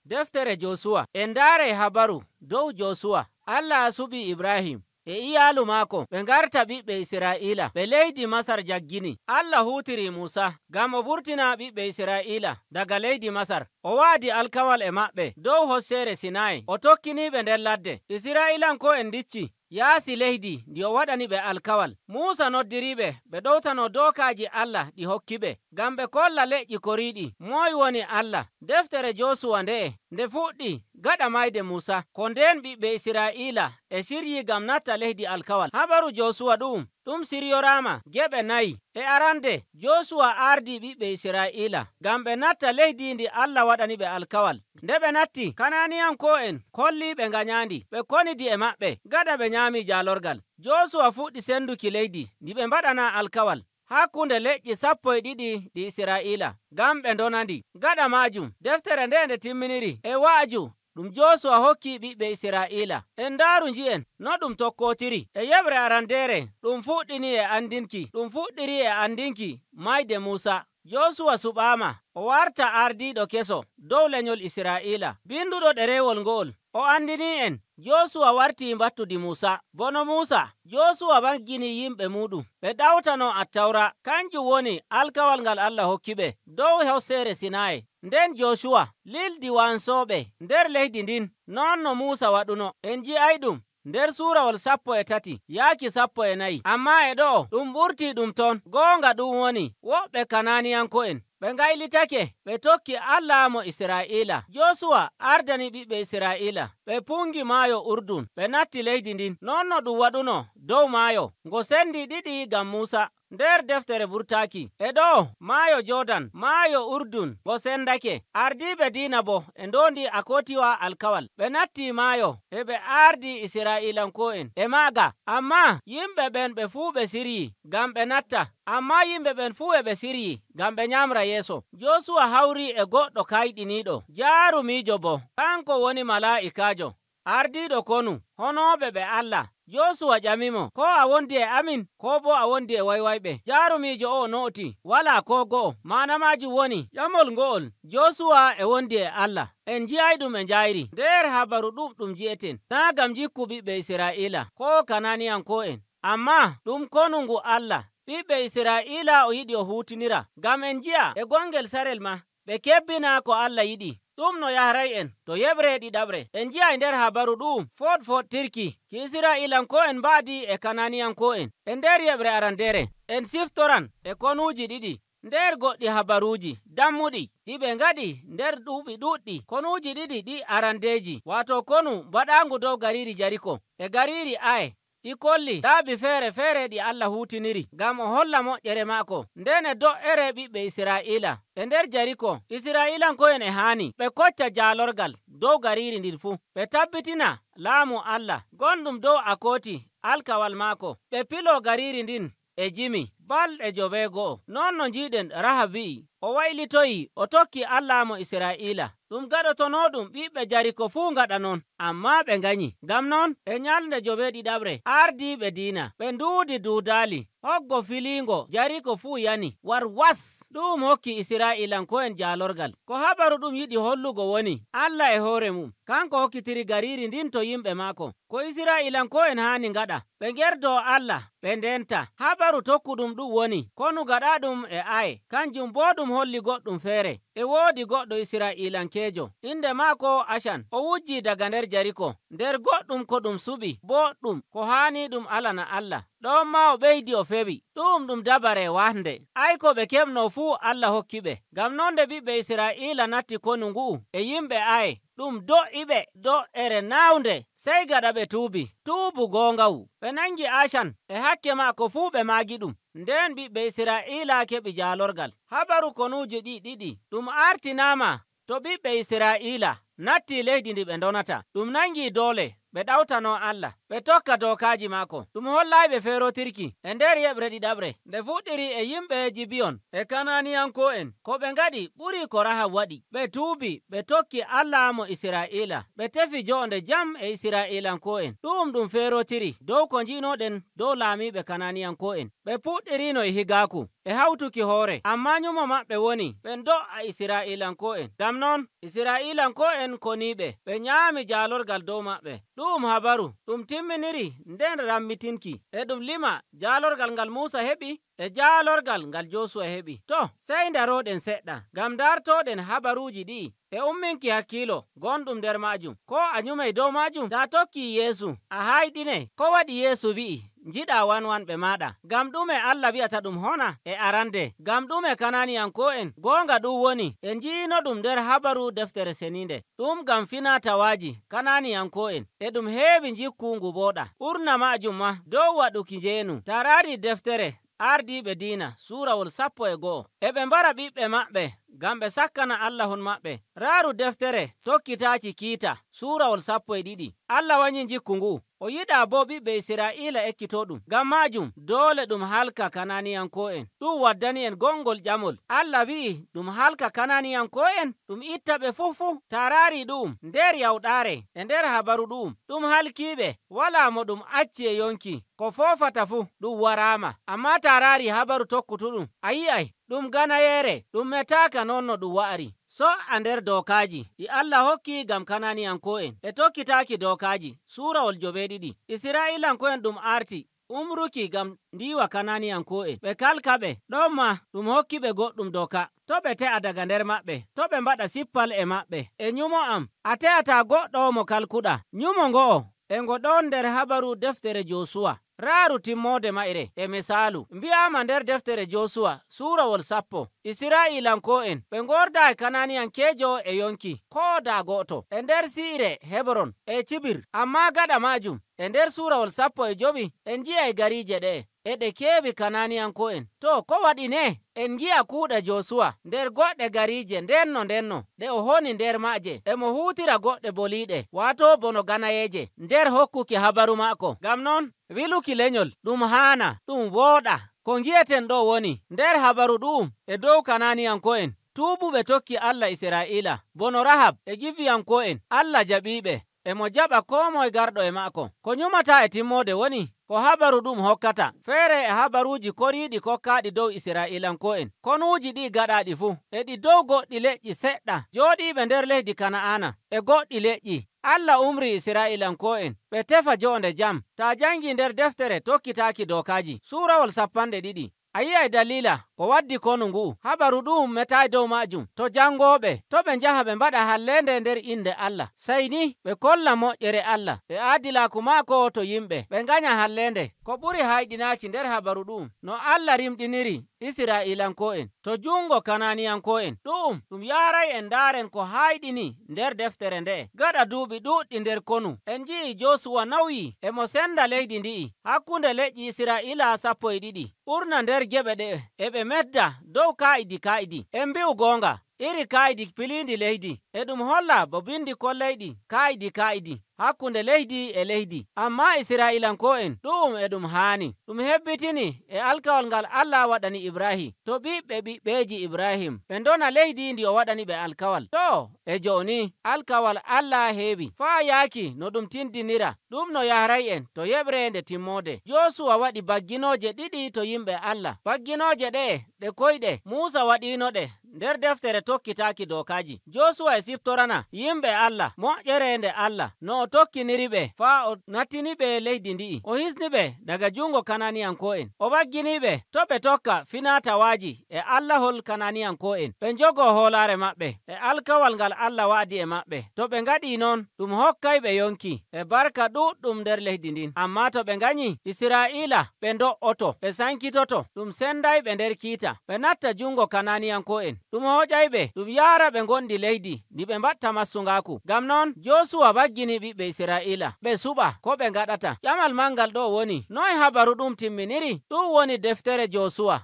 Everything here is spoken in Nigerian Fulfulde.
Deftere Josuwa en ndaare habaru dow Josuwa. Allah suɓi Ibrahim e iyaalu maako ɓe ngarta ɓiɓɓe Isra'iila ɓe leydi Masar jaggini. Allah hutiri Musa ngam o burtina ɓiɓɓe Isra'iila daga leydi Masar. O waadi alkawal e maɓɓe dow hosseere Sinai, o tokkiniɓe nder ladde. Isra'ilanko'en dicci yaasi leydi ndi o waɗani ɓe alkawal. Musa noddiriɓe ɓe ɗowtano dokaji Allah ɗi hokkiɓe ngam ɓe kolla leƴƴi koriiɗi moy woni Allah. Deftere Josuwa nde'e nde fuɗɗi gaɗa mayde Musa. Ko nden ɓiɓɓe Isra'iila e siryi ngam natta leydi alkawal. Habaru Josuwa ɗum siryorama geɓe nayi. E arande Josuwa ardi ɓiɓɓe Isra'iila ngam ɓe natta leydi ndi Allah waɗani ɓe alkawal. Nde ɓe natti, Kananiyanko'en kolli ɓe nganyandi, ɓe konidi e maɓɓe, gaɗa ɓe nyaami jalorgal. Josuwa fuɗɗi senduki leydi ndi ɓe mbaɗana alkawal hakkunde leƴƴi 12 ɗi Isra'iila ngam ɓe ndonandi. Gaɗa majum deftere nde nde timminiri e wa'aju ɗum Josuwa hokki ɓiɓɓe Isra'iila. En ndaaru nji'en no ɗum tokkotiri. E yeɓre arandere ɗum fuɗɗini e andinki, ɗum fuɗɗiri e andinki mayde Musa. Josuwa suɓama o warta ardiɗo keso dow lenyol Isra'iila. Binduɗo ɗerewol ngo'ol o andini en Josuwa warti mbattudi Musa. Bono Musa, Josuwa waggini yimɓe muɗum ɓe ɗawtano Attawra. Kanjum woni alkawal ngal Allah hokki ɓe dow hosseere Sinai. Nden Josuwa lildi wansoɓe nder leydi ndin non no Musa waɗuno. En ji'ay ɗum nder surawol 13 yaaki 14. Amma e ɗo ɗum ɓurti ɗum ton. Goonga ɗum woni woɓɓe Kananiyanko'en ɓe ngaylitake ɓe tokki Allah mo Isra'iila. Josuwa ardani ɓiɓɓe Isra'iila ɓe pungi maayo Urdun, ɓe natti leydi ndin non no ɗum waɗuno dow maayo ngo sendi ɗiɗi ngam Musa. Nder deftere burtaki e ɗo maayo Jordan, maayo Urdun ngo sendake. Ardiɓe diina bo e ndondi akotiwa alkawal, ɓe natti maayo e ɓe ardi Isra'ilanko'en e maaga. Amma yimɓe ɓen ɓe fuu ɓe siryi ngam ɓe natta. Amma yimɓe ɓen fuu e ɓe siryi ngam ɓe nyamra yeeso. Josuwa hawri e goɗɗo kayɗiniɗo jarumijo bo, kanko woni mala'ikajo ardiɗo konu honoɓe ɓe Allah. Josuwa ƴamimo, ko a wondi e amin ko bo a wondi e waywayɓe? Jarumijo o noti wala ko go'o. Mana majum woni ƴamol ngo'ol Josuwa e wondi e Allah. En ji'ay ɗum e njayri nder habaru ɗum ji'eten na ngam jikku ɓiɓɓe Isra'iila ko Kananiyanko'en, amma ɗum konu ngu Allah. Ɓiɓɓe Isra'iila o yiɗi o hutinira ngam en ji'a e gongel sarel ma ɓe kebbina ko Allah yiɗi. Ɗum no yahray en to yeɓre ɗiɗaɓre. En ji'ay nder habaru ɗum foɗfoɗtirki ki Isra'ilanko'en mbaadi e Kananiyanko'en. E nder yeɓre arandere en siftoran e konuji ɗiɗi nder goɗɗi habaruji dammuɗi ɗi ɓe ngaɗi nder ɗuuɓi ɗuɗɗi. Konuji ɗiɗi ɗi arandeji, wato konu mbaɗangu dow gariri Jariko e gariri Aye. Ɗi kolli laabi feere feere ɗi Allah hutiniri ngam o holla moƴƴere maako. Nden e do'ere ɓiɓɓe Isra'iila e nder Jariko, Isra'ilanko'en e haani ɓe kocca jalorgal dow gariri ndin fuu, ɓe tabbitina laamu Allah gonɗum dow akoti alkawal maako. Ɓe pilo gariri ndin e jimi balɗe 9. Non no njiɗen Rahab wi'i o waylitoyi o tokki Allah mo Isra'iila. Ɗum gaɗotono ɗum ɓiɓɓe Jariko fuu ngaɗa non, amma ɓe nganyi. Ngam non e nyalnde 8 ardiɓe diina ɓe nduudi duudaali hoggo filingo Jariko fuu yani war was. Ɗum hokki Isra'ilanko'en jalorgal. Ko habaru ɗum yiɗi hollugo woni Allah e hoore mum kanko hokkitiri gariri ndin to yimɓe maako. Ko Isra'ilanko'en haani ngaɗa, ɓe ngerdo Allah ɓe ndenta. Habaru tokkuɗum ɗum woni konu gaɗa ɗum e Aye, kanjum bo ɗum holli goɗɗum feere. E woodi goɗɗo Isra'ilankejo inde maako Ashan, o wujji daga nder Jariko nder goɗɗum ko ɗum suɓi boɗɗum ko haani ɗum alana Allah. Ɗon ma o ɓeydi o fewi. Ɗum dabare wahde. Ay ko ɓe keɓno fuu Allah hokki ɓe. Ngam non nde ɓiɓɓe Isra'iila natti konu ngu'u e yimɓe Aye, ɗum do'iɓe do'ere nawnde sey gaɗa ɓe tuubi tuubu gongawu. Ɓe nangi Ashan e hakke maako fuu ɓe maagi ɗum. Nden ɓiɓɓe Isra'iila keɓi jalorgal. Habaru konuji ɗi ɗiɗi ɗum artinama to ɓiɓɓe Isra'iila natti leydi ndi ɓe donata. Ɗum nangi doole ɓe ɗawtano Allah, ɓe tokka dokaji maako. Ɗum hollay ɓe ferotirki e nder yeɓre ɗiɗaɓre nde fuɗɗiri e yimɓe Jibiyon e Kananiyanko'en. Ko ɓe ngaɗi ɓuri ko Rahab waɗi. Ɓe tuubi ɓe tokki Allah mo Isra'iila, ɓe tefi jonde jam e Isra'ilanko'en. Ɗum ferotiri dow ko njinoɗen dow laamiɓe Kananiyanko'en. Ɓe puɗɗirino e higaaku. e hawtuki hoore. Amma nyumo maɓɓe woni ɓe do'a Isra'ilanko'en. Ngam non Isra'ilanko'en koniɓe ɓe nyaami jaalorgal dow maɓɓe. Ɗum habaru ɗum timminiri nden rammitinki e ɗum lima jaalorgal ngal Musa heɓi e jaalorgal ngal Josuwa heɓi. To sey daroɗen seɗɗa ngam dartoɗen habaruji ɗi'i e umminki hakkilo gonɗum nder majum. Ko a nyumay dow majum ta tokki Yeesu a hayɗine ko waɗi Yeesu wi'i njiɗa wanwanɓe maɗa. Ngam ɗume Allah wi'ata ɗum hona e arande. Ngam ɗume Kananiyanko'en gonga ɗum woni en njiino ɗum nder habaru deftere seninde. Ɗum ngam fina tawaji Kananiyanko'en e ɗum heewi jikku ngu boɗa. Ɓurna majum ma dow waɗuki njeenu. Ta raari deftere ardiɓe diina surawol 11 e ɓe mbara ɓiɓɓe maɓɓe ngam ɓe sakkana Allahon maɓɓe. Raaru deftere tokkitaci kiita surawol 12. Allah wanyi jikku ngu o yiɗa bo ɓiɓɓe Isra'ila ekkito ɗum. Ngam majum dole ɗum halka Kananiyanko'en. Ɗum waddani en gongol ƴamol. Allah wi'i ɗum halka Kananiyanko'en ɗum itta ɓe fufu. Ta raari ɗum nder yawɗaare e nder habaru ɗum ɗum halkiɓe wala mo ɗum acci e yonki. Ko fofata fu ɗum warama. Amma ta raari habaru tokkutuɗum a yi'ay ɗum ganayere ɗum metaka non no ɗum wa'ari. So a nder dokaji ɗi Allah hokki ngam Kananiyanko'en e tokkitaki dokaji surawol 7. Isra'ilanko'en ɗum arti umruki ngam ndiwa Kananiyanko'en ɓe kalka ɓe. Ɗon ma ɗum hokki ɓe goɗɗum doka to ɓe te'a daga nder maɓɓe, to ɓe mbaɗa sippal e maɓɓe. E nyumo am a te'ata goɗɗo mo kalkuɗa. Nyumo ngo'o e ngo ɗon nder habaru deftere Josuwa. Raaru timmode mayre e misalu mbi'ama nder deftere Josuwa surawol 10. Isra'ilanko'en ɓe ngorda e Kananiyankejo e yonki ko da go'to e nder si'ire Hebron e Cibir. Amma gaɗa majum e nder surawol 15 en nji'ay garije ɗe'e e ɗe keewi Kananiyanko'en. To ko waɗi ne en ngi'a kuuɗe Josuwa nder goɗɗe garije ndenno ndenno ɗe o honi nder maje. E mo huutira goɗɗe boliɗe wato bono ganayeje nder hokkuki habaru maako. Ngam non wiluki lenyol ɗum haana ɗum wooɗa. Ko ngi'eten ɗo woni nder habaru ɗum e dow Kananiyanko'en tuubuɓe tokki Allah Isra'ila bono Rahab e Giviyanko'en Allah jaɓiɓe e mo jaɓa ko moye garɗo e maako. Ko nyumata e timmode woni ko habaru ɗum hokkata feere e habaruji koriɗi kokkaɗi dow Isra'ilanko'en. Konuji ɗi gaɗaɗi fuu e ɗi dow goɗɗi leƴƴi seɗɗa joɗiɓe nder leydi Kana'ana e goɗɗi leƴƴi. Allah umri Isra'ilanko'en ɓe tefa jonde jam. Ta jangi nder deftere tokkitaki dokaji surawol 12. A yi'ay dalila ko waddi konu ngu habaru ɗum metai dow majum. To jangoɓe to ɓe njaha ɓe mbaɗa hallende nder inde Allah sey ni ɓe kolla moƴƴere Allah e aadilaku maako to yimɓe ɓe nganya hallende. Ko ɓuri hayɗinaki nder habaru ɗum no Allah rimɗiniri Isra'ilanko'en to jungo Kananiyanko'en. Ɗum ɗum yaray en ndaren ko hayɗini nder deftere nde'e. Gaɗa duuɓi ɗuɗɗi nder konu en nji'i Josuwa nauyi e mo senda leydi ndi'i hakkunde leƴƴi Isra'ila 12. Ɓurna nder geɓe ɗe e ɓe medda dow ka'idi ka'idi. En mbi'u gonga iri ka'idi pilindi leydi e ɗum holla bo bindi kolleyɗi ka'idi ka'idi hakkunde leydi e leydi. Amma Isra'ilanko'en ɗum e ɗum haani ɗum hebbitini e alkawal ngal Allah waɗani Ibrahim to ɓiɓɓe ɓiɓɓeji Ibrahim ɓe ndona leydi ndi o waɗani ɓe alkawal. To e joni alkawal Allah heewi faa yaaki no ɗum tindinira ɗum no yahray en to yeɓre nde timmode. Josuwa waɗi bagginoje ɗiɗi to yimɓe Allah. Bagginoje ɗe ɗe koyɗe Musa waɗino ɗe nder deftere tokkitaki dokaji. Josuwa e siftorana yimɓe Allah moƴƴere nde Allah no o tokkiniri ɓe faa o nattini ɓe leydi ndi'i. O hisni ɓe daga jungo Kananiyanko'en. O waggini ɓe to ɓe tokka finatawaji e Allahol Kananiyanko'en. Ɓe njogo hoolare maɓɓe e alkawal ngal Allah wa'di e maɓɓe. To ɓe ngaɗi non ɗum hokkay ɓe yonki e barka ɗuɗɗum nder leydi ndin. Amma to ɓe nganyi Isra'ila ɓe do'oto ɓe sankitoto ɗum senday ɓe nder kiita ɓe natta jungo Kananiyanko'en. Ɗum hoƴay ɓe ɗum yara ɓe gondi leydi ndi ɓe mbatta massungaku. Ngam non Josuwa waggini ɓiɓɓe Isra'ila ɓe suɓa ko ɓe ngaɗata. Ƴamal mangal ɗo woni noy habaru ɗum timminiri. Ɗum woni deftere Josuwa.